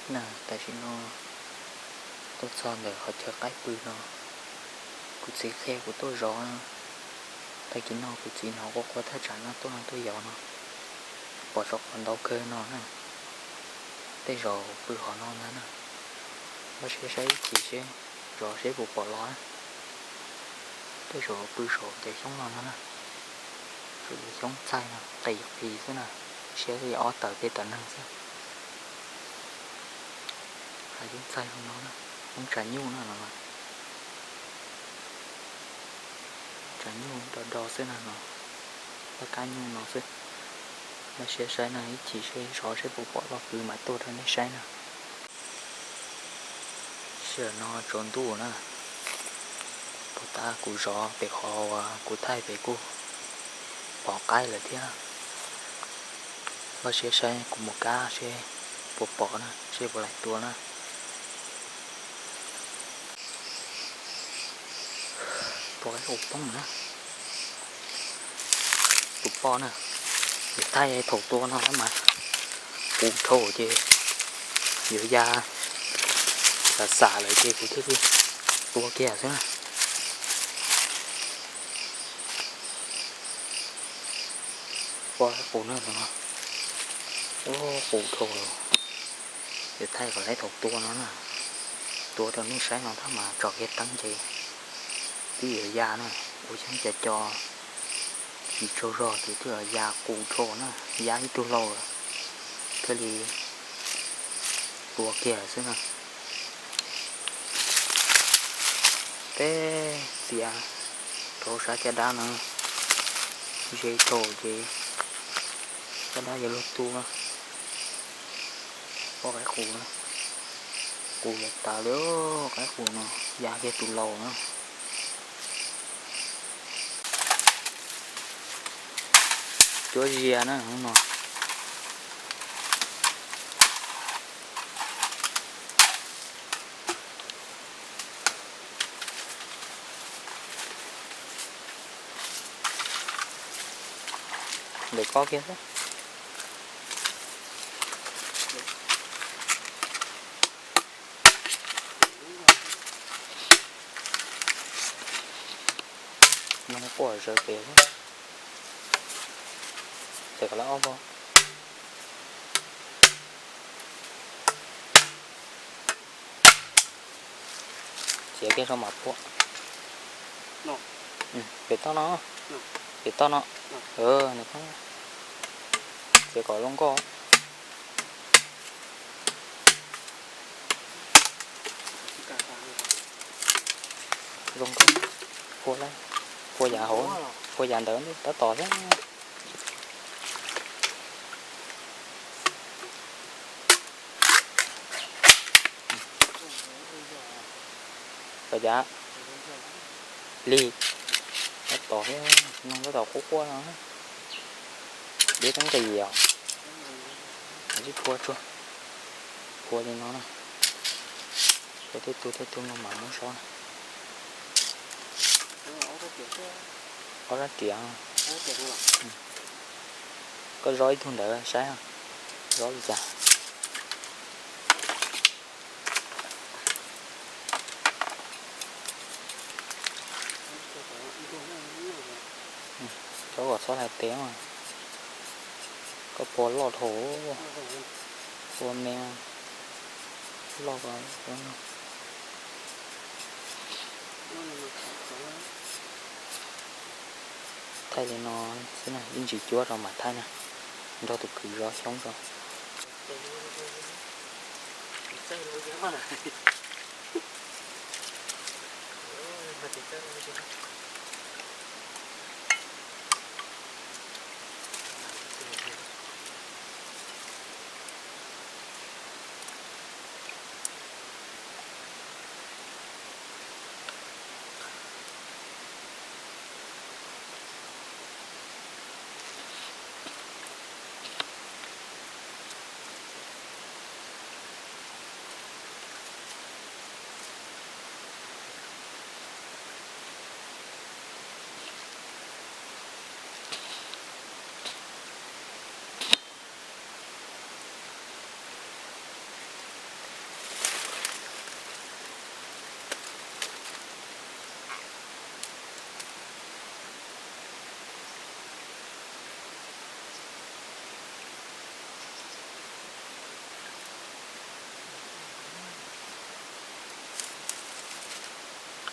Na, tam sim no tuaj txog ntawm qhov chaw qaib pw no, kuv txiv qhia kuv tuaj zov. Tag kis no kuv txiv hnov quaj quaj thaj tsam no tuaj no tuaj yos no, pom tso qhov ntau kawg no na. Tej zaum pw qhov no ntag na. Vaj siab saib ib chim seb, zov seb puas pom los. Tej zaum pw saum cov xyoob no ntag na. Saum cov xyoob txaij no qis qis xwb na, siab li ob tawm peb tawm neeg xwb. Qhov xyoob txaij no, xyoob tsav nyuj no, tsav nyuj do do xwb na no, laj kab nyuj no xwb. Vaj siab saib no ib chim seb zov seb puas pom los kuv mam tuaj rau nej saib na. Sij hawm no tsaus ntuj na, puag ta kuv zov pem qhov uas kuv thaij pem kuj pom qaib lawm thiab. Vaj siab saib kuv mus kab seb puas pom na, seb puas laim tua na. Tua qaib qus poob na. Tus poj na, kuv thaij thaum tua no mas qus dhau ces yuav ya xam xam lawm ces kuv thiaj li tua kiag xwb na. Poj qaib qus na, qus dhau. Yuav thaij kom lawv thaum tua no na, tua rau nej saib no tab mas tso kiag teeb ces twb yuav ya na. Ua xyoob co co tsis tsaug zog ces twb yuav ya qus dhau na, ya ib tug lauj lawm thiaj li tua kiag xwb na. Peb txiav rau sab caj dab no, ze dhau ces caj dab yuav luag tu. Poj qaib qus, qus yuav tawv li, qaib qus no ya kiag tus laus na. Cuab zias na no. Ntawm ko kiag xwb. Nws quaj zaws pem xwb. Ces kom lawv ob vog. Txiav kiag tso mam phua. Pem toj no, pem toj no. Txiav kom zoo nkauj. Zoo nkauj. Phua, phua yav hauv, phua yav ntawd tab tom thiab. Kom yav lig, tab tom thiab, no tab tom quaj quaj no. Deb teeb nqis os. Sib phua tsuag, phua li no na. Phua tej tug tej tug no mam muab sob na. Ob rab riam. Koj zov ib tug ntawd saib, zov li cas. Cov kom txhob hais tias koj phua loj dhau, phua me loj ko. Thaij li no xwb na, ib ntsis cuab rau mam thaij na, nrog tus kwv zov xyoob tso.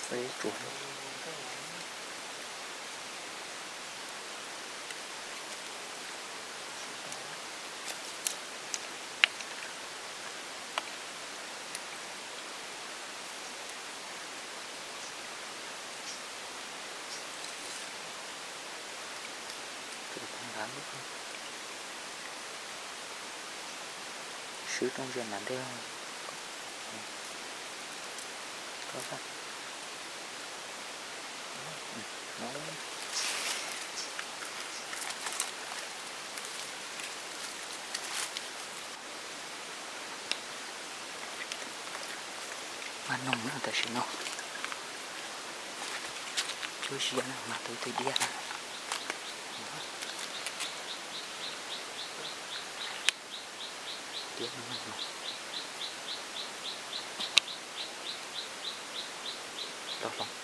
Peb tsuas Swb rooj ntsia nram ntej. Mas noog na tam sim no, cuab siab na, mas tus twg diab na. Diab no, tau hloov